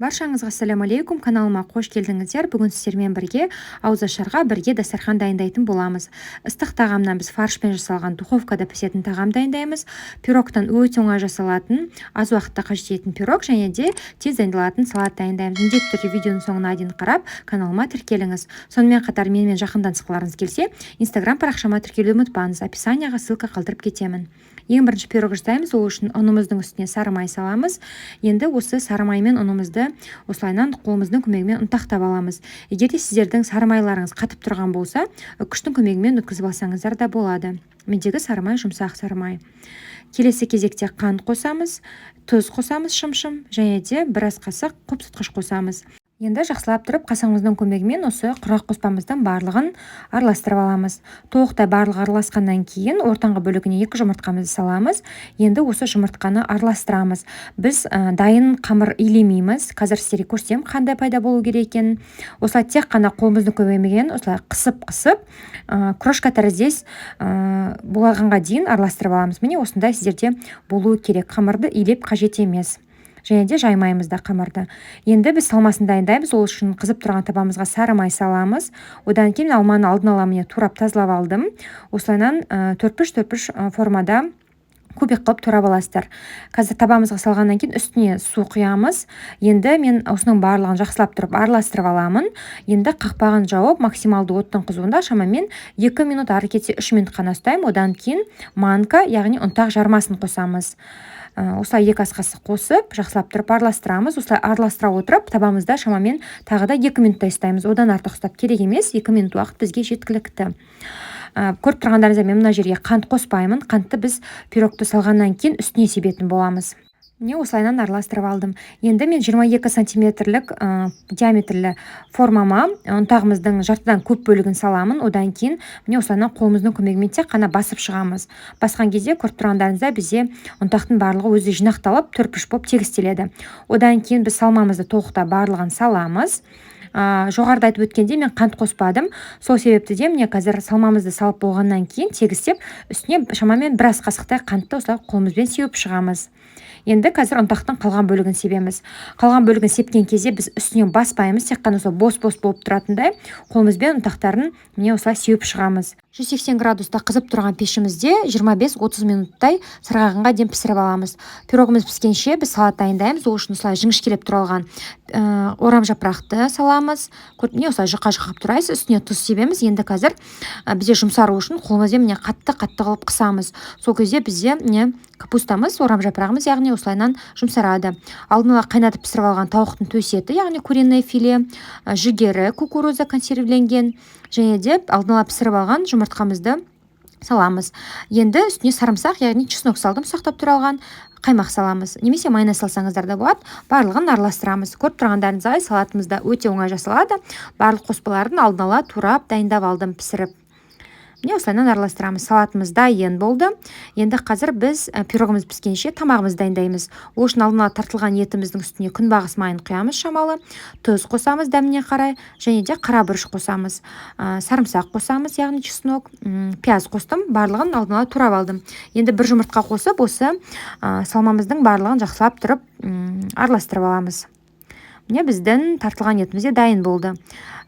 Баршаңызға ассалаумағалейкум! Каналыма қош келдіңіздер! Бүгін сіздермен бірге ауызашарға бірге дастархан дайындайтын боламыз. Ыстық тағамнан біз фаршпен жасалған, духовкада пісетін тағам дайындаймыз. Пирогтан өте оңай жасалатын, аз уақытта қажет ететін пирог және де тез дайындалатын салат дайындаймыз. Міндетті түрде видеоның соңына дейін қарап, каналыма тіркеліңіз. Сонымен қатар менімен жақын танысқыларыңыз келсе, Инстаграм парақшама тіркелуді ұмытпаңыз. Описанияға ссылка қалдырып кетемін. Ең бірінші пирог жасаймыз. Ол үшін ұнымыздың үстіне сары май саламыз. Енді осы сары маймен ұнымызды осылайынан қолымыздың көмегімен ұнтақтап аламыз. Егер де сіздердің сары майларыңыз қатып тұрған болса, үккіштің көмегімен өткізіп алсаңыздар да болады. Мендегі сары май жұмсақ сары май. Келесі кезекте қант қосамыз, тұз қосамыз шымшым және де бір ас қасық қопсытқыш қосамыз. Енді жақсылап тұрып, қасығымыздың көмегімен осы құрғақ қоспамыздың барлығын араластырып аламыз. Толықтай барлығы араласқаннан кейін ортаңғы бөлігіне екі жұмыртқамызды саламыз. Енді осы жұмыртқаны араластырамыз. Біз дайын қамыр илемейміз. Қазір сіздерге көрсетемін, қандай пайда болу керек екенін. Осылай тек қана қолымыздың көмегімен осылай қысып қысып, крошка тәріздес болғанға дейін араластырып аламыз. Міне, осындай сіздерде болуы керек. Қамырды илеп қажет емес және де жаймаймыз да қамырды. Енді біз салмасын дайындаймыз. Ол үшін қызып тұрған табамызға сары май саламыз. Одан кейін алманы алдын ала, міне, турап, тазалап алдым. Осылайынан төртбұрыш төртбұрыш формада кубик қылып турап аласыздар. Қазір табамызға салғаннан кейін үстіне су құямыз. Енді мен осының барлығын жақсылап тұрып араластырып аламын. Енді қақпағын жауып, максималды оттың қызуында шамамен 2 минут, ары кетсе 3 минут қана ұстаймын. Одан кейін манка, яғни ұнтақ жармасын қосамыз. Осылай 2 ас қасық қосып, жақсылап тұрып араластырамыз. Осылай араластыра отырып, табамызда шамамен тағы да 2 минуттай ұстаймыз. Одан артық ұстап керек емес, 2 минут уақыт бізге жеткілікті. Көріп тұрғандарыңыздай, мен мына жерге қант қоспаймын. Қантты біз пирогты салғаннан кейін үстіне себетін боламыз. Міне, осылайынан араластырып алдым. Енді мен 22 сантиметрлік диаметрлі формама ұнтағымыздың жартыдан көп бөлігін саламын. Одан кейін, міне, осылайынан қолымыздың көмегімен тек қана басып шығамыз. Басқан кезде, көріп тұрғандарыңыздай, бізде ұнтақтың барлығы өзі жинақталып, төртбұрыш болып тегістеледі. Одан кейін біз салмамызды толықтай барлығын саламыз. Жоғарыда айтып өткендей, мен қант қоспадым. Сол себепті де, міне, қазір салмамызды салып болғаннан кейін тегістеп, үстіне шамамен бір ас қасықтай қантты осылай қолымызбен сеуіп шығамыз. Енді қазір ұнтақтың қалған бөлігін себеміз. Қалған бөлігін сепкен кезде біз үстінен баспаймыз, тек қана сол бос бос болып тұратындай қолымызбен ұнтақтарын, міне, осылай сеуіп шығамыз. 180 градуста қызып тұрған пешімізде 25-30 минуттай сарғайғанға дейін пісіріп аламыз. Пирогымыз піскенше, біз салат дайындаймыз. Ол үшін осылай жіңішкелеп туралған орам жапырақты саламыз. Міне, осылай жұқа жұқа қылып турайсыз. Үстіне тұз себеміз. Енді қазір бізде жұмсару үшін қолымызбен, міне, қатты қатты қылып қысамыз. Сол кезде бізде, міне, капустамыз, орам жапырағымыз, яғни, осылайынан жұмсарады. Алдын ала қайнатып пісіріп алған тауықтың төс еті, яғни куриное филе, жүгері, кукуруза консервіленген және де алдын ала пісіріп алған жұмыртқамызды саламыз. Енді үстіне сарымсақ, яғни чеснок салдым, ұсақтап туралған. Қаймақ саламыз немесе майонез салсаңыздар да болады. Барлығын араластырамыз. Көріп тұрғандарыңыздай, салатымыз да өте оңай жасалады. Барлық қоспаларын алдын ала турап, дайындап алдым пісіріп. Міне, осылайынан араластырамыз. Салатымыз дайын болды. Енді қазір біз пирогымыз піскенше тамағымызды дайындаймыз. Ол үшін алдын ала тартылған етіміздің үстіне күнбағыс майын құямыз, шамалы тұз қосамыз дәміне қарай және де қара бұрыш қосамыз, сарымсақ қосамыз, яғни чеснок, пияз қостым. Барлығын алдын ала турап алдым. Енді бір жұмыртқа қосып, осы салмамыздың барлығын жақсылап тұрып араластырып аламыз. Міне, біздің тартылған етіміз де дайын болды.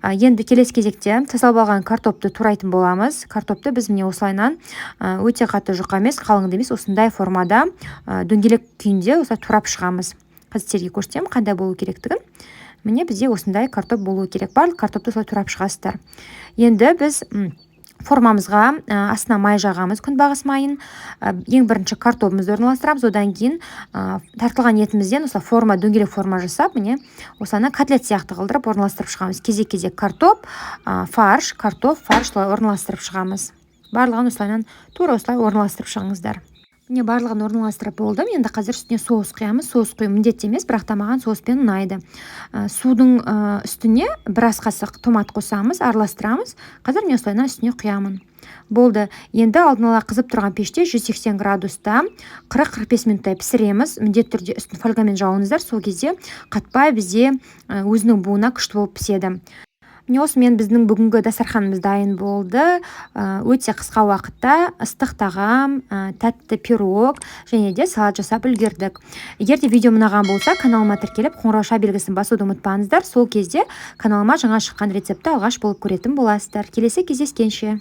Енді келесі кезекте тазалап алған картопты турайтын боламыз. Картопты біз, міне, осылайынан өте қатты жұқа емес, қалың да емес, осындай формада, дөңгелек күйінде осылай турап шығамыз. Қазір сіздерге көрсетемін қандай болу керектігін. Міне, бізде осындай картоп болу керек. Барлық картопты осылай турап шығасыздар. Енді біз формамызға астына май жағамыз, күнбағыс майын. Ең бірінші картопымызды орналастырамыз. Одан кейін тартылған етімізден осылай форма, дөңгелек форма жасап, міне, осылай котлет сияқты қылдырып орналастырып шығамыз. Кезек кезек картоп, фарш, картоп, фарш, солай орналастырып шығамыз. Барлығын осылайынан, тура осылай орналастырып шығыңыздар. Міне, барлығын орналастырып болдым. Енді қазір үстіне соус құямыз. Соус құю міндетті емес, бірақ та маған соуспен ұнайды. Судың үстіне бір ас қасық томат қосамыз, араластырамыз. Қазір мен осылайынан үстіне құямын. Болды. Енді алдын ала қызып тұрған пеште 180 градуста 40-45 минуттай пісіреміз. Міндетті түрде үстін фольгамен жауыңыздар. Сол кезде қатпай, бізде өзінің буына күшті болып піседі. Міне, Міне, осымен біздің бүгінгі дастарханымыз дайын болды. Өте қысқа уақытта ыстық тағам, тәтті пирог және де салат жасап үлгердік. Егер де видео ұнаған болса, каналыма тіркеліп, қоңырауша белгісін басуды ұмытпаңыздар. Сол кезде каналыма жаңа шыққан рецептті алғаш болып көретін боласыздар. Келесі кездескенше!